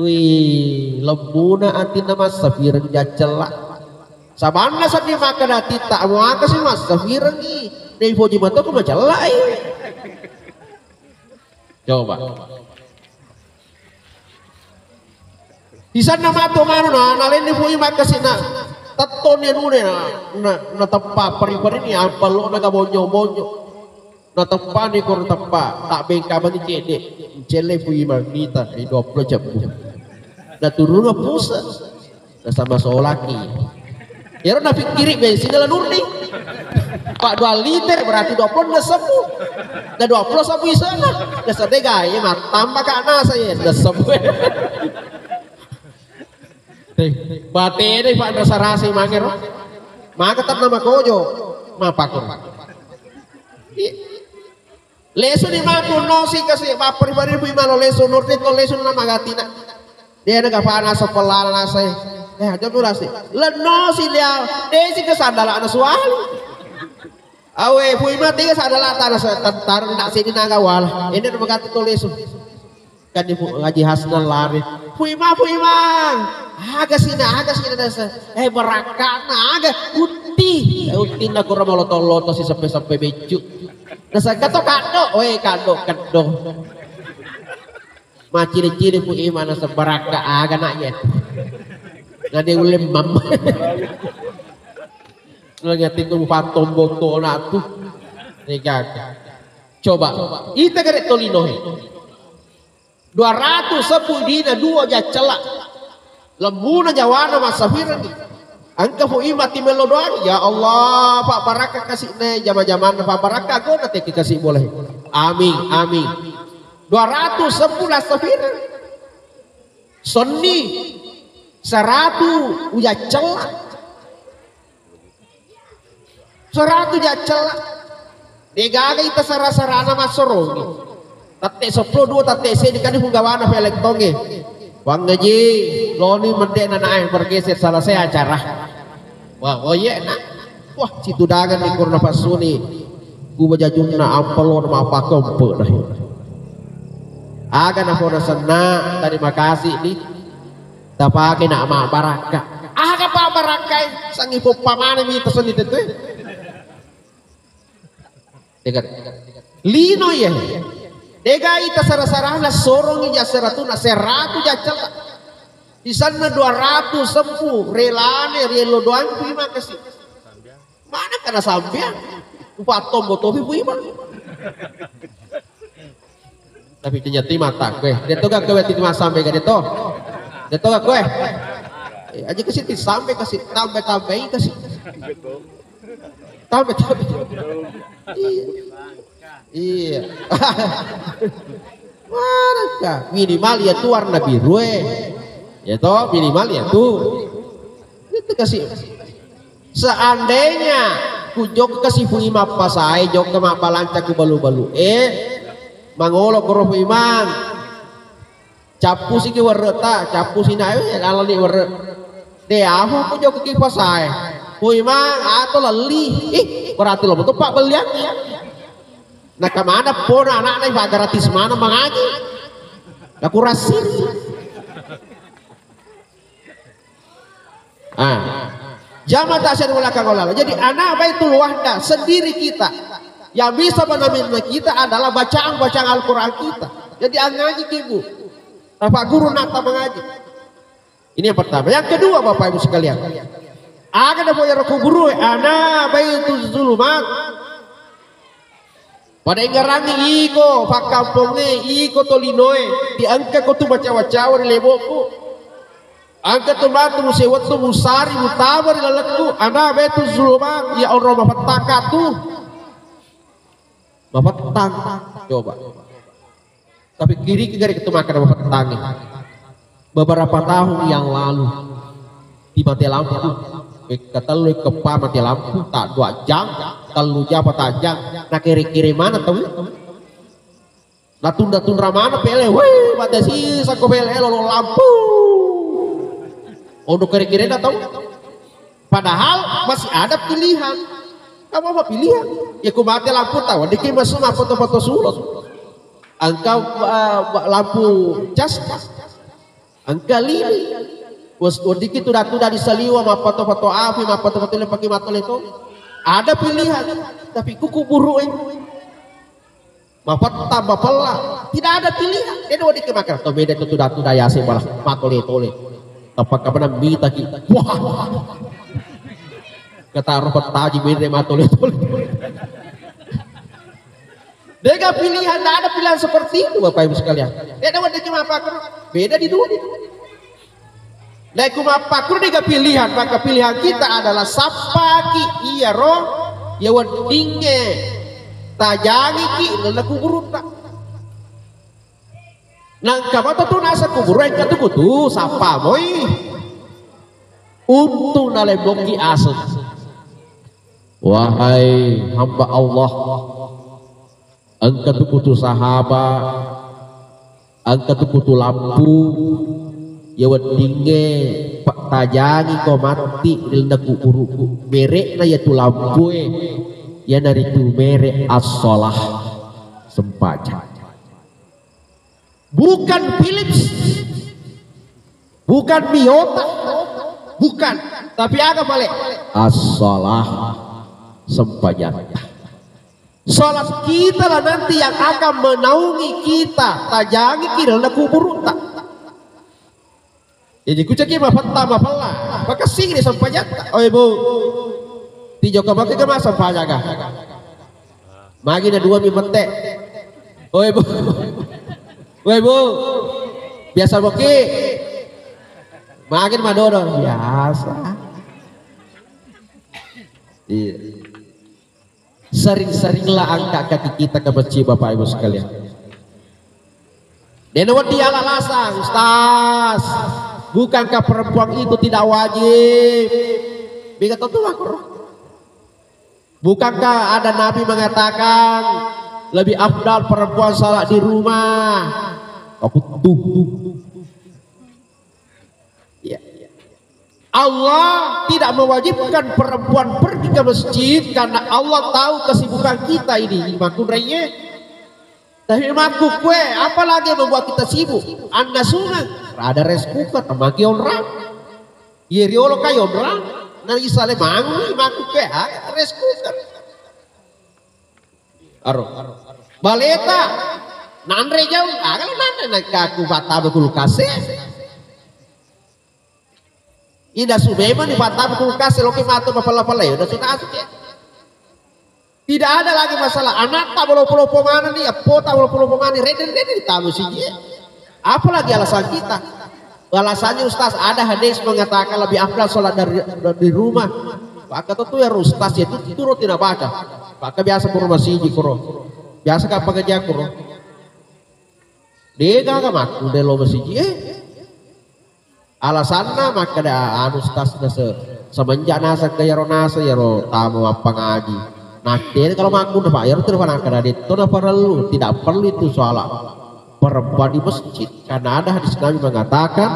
Wih, lembuna atinna massafireng ujaccella. Sabanna seddi makkeda titta muaka si massafirengngi. Dei poji mato ko macellai. Coba. Isanna mato manu na nalenni pui makkasi na tettoni anune na na, na teppa peri-perini ampalona ga bonyo-bonyo. Nateppani koro teppa, tabbengka mani cedde, celle pui mangita, eh, dua puluh jam. Naturunga puse, nasama solaki. Ero napikkiri bensin la Nurdi. Pak dua liter berarti dua puluh na sebbu. Na dua puluh sebbu isena. Na sedde gae mattamba ka nasa ye, na sebbu. Teh, batene Pak rasa-rasa mangero. Maka tanna makojo, mapakon. Lesu ni matu nosi kasi maperi-peri pui malo lesu Nurdi to lesu na magatina. Dia na gapana sepelala nasai. Eh, aja tu lasi. Lenosi dia, desi ke sandala na suali. Awe, pui mati ke sandala tanah se-, tentara nak sini naga wala. Ini na magati to lesu. Kan ibu Haji Hasna lari. Pui ma, pui ma. Aga sina, aga sina desa. Eh, berakana, aga utti. Eh, utti na kurang moloto-loto si sepe-sepe becu. Desa kato kado, oe kado kedo. Maciri-ciri pu imana sebaraka aga nak yet. Ngade ulem mam. Lagi tinggal patom botol nak tu. Nih gaga. Coba, ita gare tolino he. Dua ratus seppuh dina dua jaccela. Lembuna jawana massafirengngi. Engka fu imati mello doang, ya Allah, Pak barakka kasi ne jama-jamanna Pak barakka gona teki kasi boleh. Amin, amin. Dua ratus seppuh astafireng. Sonni seratu ujaccella. Seratu jaccella. Degaga ita sara-sarana massorongi. Tette seppulo dua, tette seddi kani punggawana pelek tonge. Wang ngaji, loni mende nanae bergeser selesai acara. Wah, oh iya nak. Wah, situ dagang di kurna pasuni. Ku bajajunna ampelon mapakempe dah. Aga na pona senna, terima kasih di. Tapake na mabbarakka. Aga pabbarakkai, sangi poppa maneng mi tesenni tetue. Dengar. Lino ye. Degai tasara-sarana sorongi ja seratu na seratu jaccalla. Di sana dua ratus sempu relane rielo doang Puimang kasi. Mana kana sampeang? Upattombo topi Puimang. Tapi ternyata mata gue. Dia toga gue titu sampai ke dia to. Dia toga gue. Eh, aja kasih ti sampai kasih tambah tambahin kasih. Tambah tambah. Iya. Iya. Mana kah? Minimal ya tu warna biru eh. Ya toh, minimal ya tu. Itu kasih. Seandainya ku jokka si Puimang pasai, jokka mabbalanca ku balu-balu eh, mangolo koro Puimang. Cappusi ki werre ta, cappusi na eh lalani werre. De aho ku jokka ki pasai. Puimang atau lali. Ih, berarti lo betul pak belian ya. Nah kemana pona anak-anak pak gratis mana mengaji. Aku rasin. Ah. Jamaah tasyad wala kagolala. Jadi anak Baitul Wahda sendiri kita. Yang bisa menamina kita adalah bacaan-bacaan Al-Quran kita. Jadi angaji ibu. Bapak guru nak mengaji. Ini yang pertama. Yang kedua Bapak Ibu sekalian. Aga na boyar kuburu anak Baitul Zulumat. Pada ingarangi iko pakkampongnge, iko tolinoe, diangka ko tu macawa-cawa ri leboku. Angka tu matu musewettu musari mutaba ri lalekku, ana betu zuluma ya oro mapettang katu. Mapettang. Coba. Tapi kiri ke gare ketu makan mapettang. Beberapa tahun yang lalu di mati lampu, eh, ketellu kepa mati lampu tak dua jam, tellu jam apa tak jam, nah kiri-kiri mana tahu? Nah tunda-tunda mana pele, weh, mati sisa ko pele lolo lampu. Ono kiri-kiri tahu? Padahal masih ada pilihan. Kamu apa pilihan? Ya ku mati lampu tahu, dikit masuk apa foto-foto sulot. Angka uh, lampu cas. Engka lili. Wes, weddikki tuda-tuda di saliwa, mappato-pato api, mappato-pato le pake matole to. Ada pilihan, tapi kuku buru eh. Mapatta, mapella, tidak ada pilihan. Dia dua dikki makan. To beda tu tuda-tuda yase balas matole-tole. Tapaka mana mita ki. Wah. Kata roh petaji beda matole-tole. Dega pilihan, tidak ada pilihan seperti itu Bapak Ibu sekalian. Dega wanda cuma apa? Beda di dunia. Dega cuma apa? Dega pilihan, maka pilihan kita adalah sappaki iya roh ya weddingnge tajangiki lella kuburutta. Nangka mata tu nasa kuburu engka tu kutu sapa moi. Untung nalembokki aseng. Wahai hamba Allah, engka tu kutu sahaba, engka tu kutu lampu, ya weddingnge pa-, tajangi ko matti ri lennang kuburuku. Merekna ya tu lampue, ya naritu merek as-shalah, sempajang. Bukan Philips, bukan Miyota, bukan. Tapi aga pale? As-shalah, sempajang. Salat kita lah nanti yang akan menaungi kita, tajangi kita dalam kuburutta. Jadi kucaki mapetta mapella, pakessing di sempajatta. Oi bu, tijo ka bake ke masa pajaga. Magi na dua mi mette. Oi bu, oi bu, biasa boki. Magi madodo biasa. Iya. Sering-seringlah angkat kaki kita ke masjid, Bapak Ibu sekalian. Dena wedding ala lasang, Ustaz. Bukankah perempuan itu tidak wajib? Bega tentu lah, Bro. Bukankah ada Nabi mengatakan lebih afdal perempuan salat di rumah? Aku tuh. Ya. Allah tidak mewajibkan perempuan pergi ke masjid karena Allah tahu kesibukan kita ini. Makunraiye. Tapi makkukue, apalagi yang membuat kita sibuk? Anna sunang, ada rice cooker, temaki onrang. Ye riolo kai onrang, na isale mangui makkukue, ada rice cooker. Aro. Baleta. Nanre jauh, aga lo nanre, nakaku pattama kulkas e. Ida su memang ni pattama kulkas e, loki matu papella-pella, ya udah sudah aja. Tidak ada lagi masalah. Anakta bolo-bolo pomana ni, appota bolo-bolo pomana ni, reden-reden tamu siji. Apalagi alasan kita? Alasannya, "Ustaz, ada hadis mengatakan lebih afdal sholat dari, dari rumah." Maka tentu ya Ustaz, ya itu, itu rutin baca. Maka biasa ke rumah siji kuro. Biasa ke pengajian kuro. Dega ga makku delo masiji, eh. Alasanna makkeda anu stas nase-, semenjak naseng ke yaro naseng yaro tamu appangaji. Nakke kalau makku na, Pak, yaro tidak pernah kena detto na perlu, tidak perlu itu sholat perempuan di masjid karena ada hadis Nabi mengatakan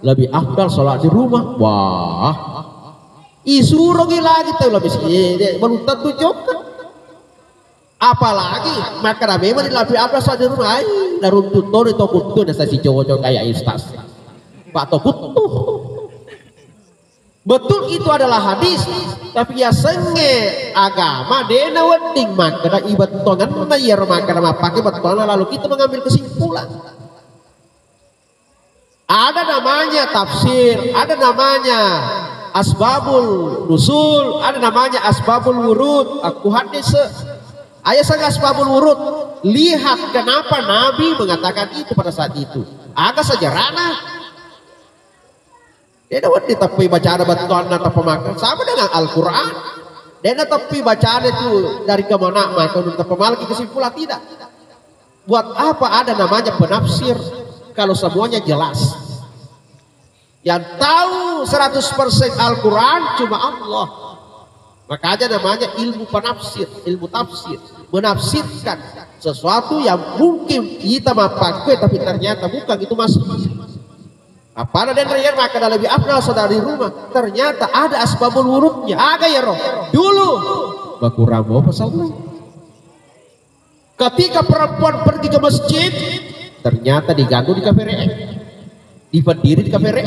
lebih afdal sholat di rumah. Wah, isurogi lagi tahu lebih sih, belum tentu juga. Apalagi makkeda memang di lapi apa saja rumah, ai, naruntu toni to kuttu na sasi jojo kayak istas. Pak to kuttu. Betul itu adalah hadis, tapi ya senge agama dena wedding makkeda ibettonganna iyaro makkeda mappake bettonganna lalu kita mengambil kesimpulan. Ada namanya tafsir, ada namanya asbabul nuzul, ada namanya asbabul wurud. Aku hadis. Ayah sang asbabul wurud. Lihat kenapa Nabi mengatakan itu pada saat itu. Aga sejarahnya. Dia dapat ditepui baca ada bantuan dan tepemakan. Sama dengan Al-Quran. Dia tetap baca itu dari kemana maka untuk tepemalki kesimpulan tidak. Buat apa ada namanya penafsir kalau semuanya jelas? Yang tahu seratus persen Al-Quran cuma Allah. Makanya namanya ilmu penafsir, ilmu tafsir. Menafsirkan sesuatu yang mungkin kita mapakai tapi ternyata bukan itu maksudnya. Apa ada dan rian maka ada lebih afdal saudari rumah. Ternyata ada asbabul wurudnya. Aga ya roh. Dulu. Bakuramo pasal. Ketika perempuan pergi ke masjid, ternyata diganggu di kafere. Dipendiri di kafere.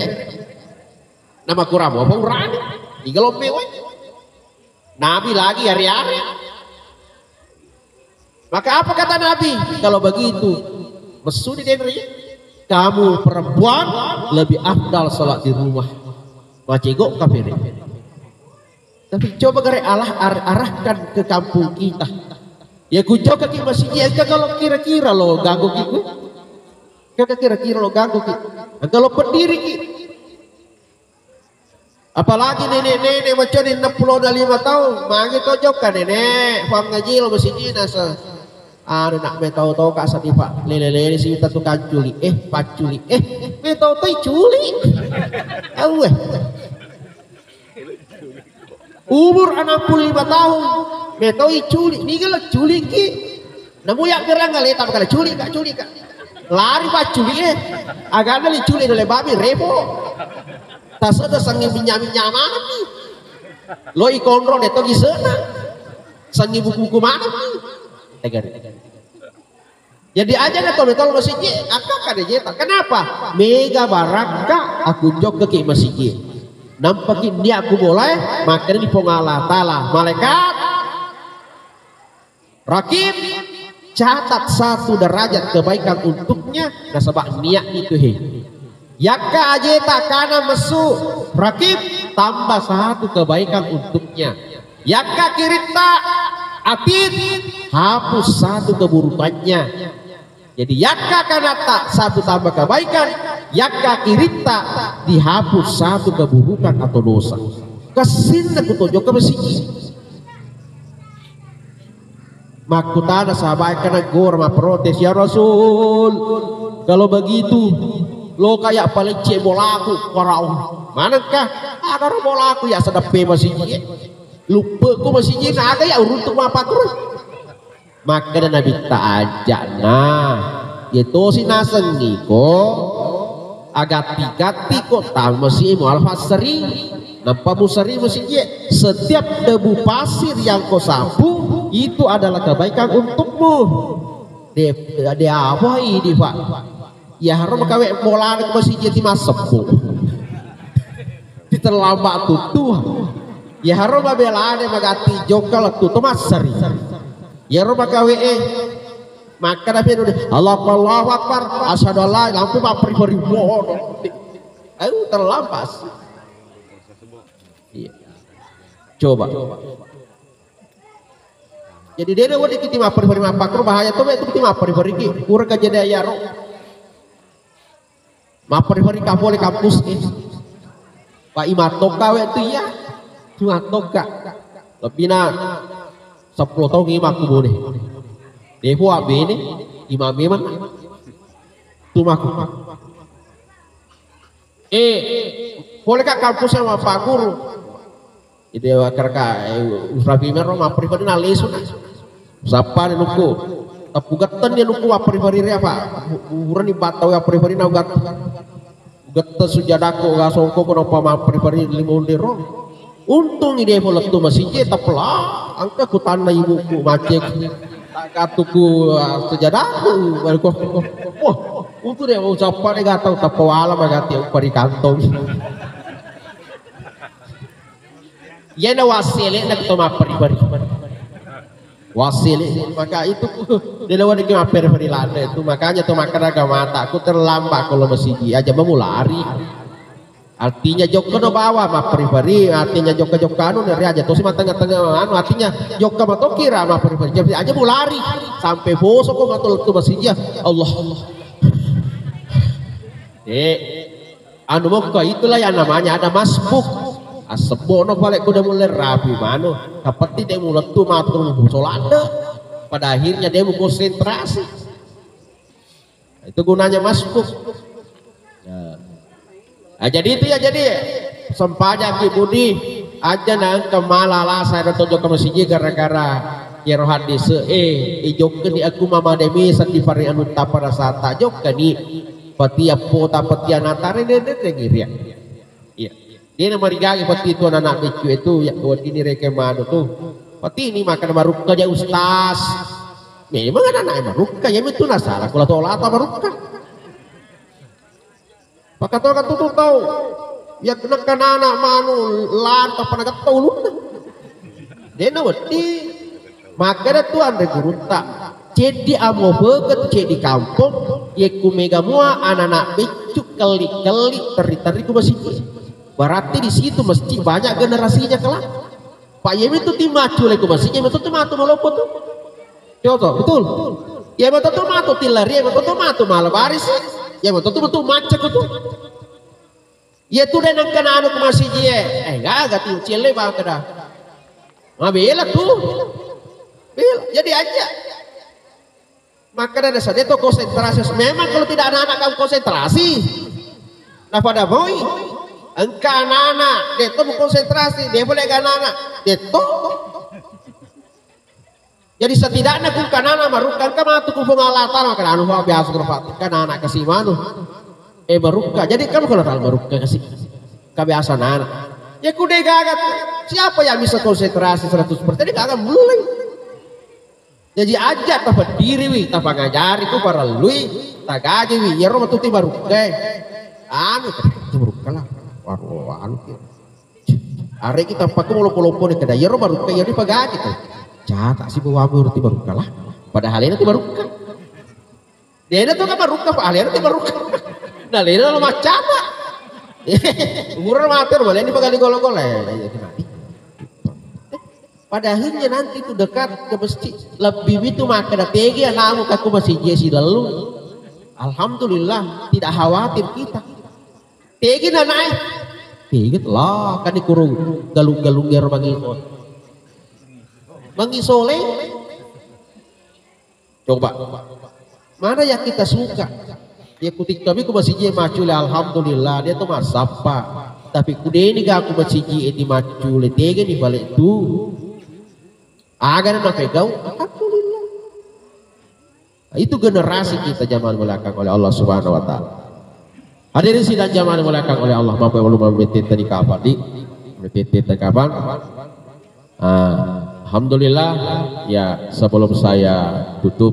Nama kurang apa urani? Digalomme wae. Nabi lagi hari-hari. Maka apa kata Nabi? Kalau begitu, mesuni denri, kamu perempuan lebih afdal sholat di rumah. Macego kafere. Tapi coba gare Allah ar-, arahkan ke kampung kita. Ya kucoka ki masjid, engka kalau kira-kira lo ganggu ki. Engka kira-kira lo ganggu ki. Engka lo pendiri ki. Apalagi nenek-nenek macam ni enam puluh lima tahun, magi to jokka nenek, pangaji lo masjid nasa. Anu nak metau tau kak sadi pak lele-lele si kita tukang culi, eh, paculi, eh, metau tau culi. Aweh. Umur enam puluh lima tahun, metoi culi, niga lo culi ki. Namu ya gerang gale tapi kalau culi kak, culi kak. Lari pak culi eh. Agana li culi dole babi rebo. Tasada sangi minyak-minyak mana ni. Lo ikonro neto gisena. Sangi buku-buku mana ni. Tegari. Jadi aja na to metol masiji, akka kada jeta. Kenapa? Mega barakka aku jokka ki masiji. Nampa ki dia aku boleh, makanya di pong Allah Ta'ala. Malaikat, Rakib, catat satu derajat kebaikan untuknya, nasaba niat itu he. Yakka ajeta kana mesu, Rakib, tambah satu kebaikan untuknya. Yakka kiritta, Atid, hapus satu keburukannya. Jadi yakka kanatta satu tambah kebaikan, yakka kiritta dihapus satu keburukan atau dosa. Kessinna kutojokka masiji. Makkutana sahabat kana gor ma protes, "Ya Rasul, kalau begitu lo kayak palecce bolaku, kwarau. Manengka? Agaro bolaku ya sedeppe masiji. Luppeku masiji, naga ya uruntuk mapakru." Makkeda Nabitta, "Aja'na, yetosi nasengngi ko agatti-gatti ko tamasi mualaf asseri, nampa museri masijie. Setiap debu pasir yang ko sapu, itu adalah kebaikan untukmu." De, de apa idi, Pak? Yaharo makawe bolana ko masijie ti massebbu. Ti terlambat tuttu. Yaharo mabelana magatti jokka lettu to masseri. Yaro makawe e Makkeda pe dulu, "Allahu Akbar, Allahu Akbar, asyhadu alla ilaha illallah," mapperri-perri, bodoh. Ayo, terlambat. Iya. Coba. Jadi, de' nawedding ki mapperri-perri, mappakkuro bahaya to, itu ki mapperri-perri ki. Pura kejadian iyaro. Mapperri-perri ka pole kampus ki. Pak, imattokka we tu iya. Imattokka. Lebbina seppulo taung imakku bone. Depo abbene, imam memang. Tu makku. Eh, pole ka kampus sama Pak Guru. Ide wakarka, eh, usrapi mero mapperri-perri na lesu na. Sappa ni nukku. Teppu getten dia nukku mapperri-perri ria, Pak. Urani battau mapperri-perri na ugat. Ugatta sujadakku, ga songko ko napa mapperri-perri lima onde ro. Untung ide pole tu masijje tapela. Engka kutanna ibuku macek. Tak katuku, ah, sujadakku. Wah, untung de mau sappa de gatau tappa wala magati pari kantong. Iyana wassele na to mapperri-perri. Wassele, maka itu de' nawedding ki mapperri-perri landa itu. Makanya tu makkeda mata, aku terlambat kalau masigi aja mau lari. Artinya jokka no bawa mapperri-perri, artinya jokka-jokka anu neri aja tosi matengah-tengah anu, artinya jokka matokira mapperri-perri. Jadi aja mau lari sampai bosok ko matol tu masigi. Allah, Allah. Eh, anu mokko, itulah yang namanya ada masbuk. Assebbono pale kuda mulai rapi mano. Tapi de' mulettu matu musolada. Pada akhirnya de' mu konsentrasi. Itu gunanya masbuk. Ya. Nah, jadi itu ya, jadi sempajang ki budi aja na engka mala lasa ada tojok ke masigi gara-gara iyaro hadis, eh, ijokka ni aku mama demi sandi pare anu tapa rasa tak jokka ni. Pati appo ta pati anatare de de de ngiria. Iya. De' na marigagi pati tu anak beccu itu ya wedding ni reke manu tu. Pati ni makan marukka ja ustaz. Memang anak-anak marukka ya itu nasala kula tolata marukka. Pakatoka tutu tau. Ya kenakana anak manu lanta panagatta ulunna. De' na wedding. Makkeda tu anre gurutta, ceddi amo pekeng ceddi kampong, yekku mega mua anak-anak beccu kelli-kelli terri-terri ku masigi. Berarti di situ mesti banyak generasinya kelak. Pak, yemi tu tim macu le ku masigi, yemi tu matu maloppo tu. Coba, betul. Ya, betul tu matu tilari, ya, betul tu matu malabaris. Ya, betul tu betul macet tu. Iya tu de' nengka nanu ku masigi e. Eh, gaga tu celle bangkeda. Mabela tu. Bela. Jadi aja. Maka ada sadar tu konsentrasi. Memang kalau tidak anak-anak kamu konsentrasi. Nah pada boy. Engka anak-anak, de' tu konsentrasi, de' boleh anak-anak. De' tu. Jadi setidaknya ku kanana marukka, engka matu ku Puang Allah Ta'ala, makkeda anu biasa ku Fatih, kanana kasi manu. Eh, marukka. Jadi kamu kalau tahu marukka kasi. Kebiasaan anak. Ya ku de' gaga. Siapa yang bisa konsentrasi seratus persen? De' gaga mulai. Jadi aja tapaddiriwi, tapangajari ku parellui, tagajiwi, iyaro matu ti marukka. Anu, ti marukka lah. Waru anu ki. Are kita pakai loppo-loppo ni kada iyaro marukka, iyaro pagaji tu. Cata si bawamu ro ti marukka lah. Padahal ena ti marukka. De' na tu ka marukka, Pak, alena ti marukka. Nah, lena lo maccapa. Umur matur, boleh ni pagali golo-golo. Eh, iya, iya, iya. Pada akhirnya nanti tu dekat ke masjid. Lebih itu maka da tegi anakmu kaku masih jesi lalu. Alhamdulillah, tidak khawatir kita. Tegi na naik. Tegi lah, kan dikurung galung-galung ger mangiso. Mangisole. Coba. Mana yang kita suka? Ya kutikka mi ku masijie macule, alhamdulillah, dia tu massappa. Tapi kudeni ga ku masijie di macule, tega ni balik tu. Aga na napegau, alhamdulillah. Itu generasi kita zaman belakang oleh Allah Subhanahu wa Ta'ala. Hadirin sidang jamaah dimuliakan oleh Allah, mampu belum memeteta di kapal di memeteta kapal. Ah, alhamdulillah, ya, sebelum saya tutup,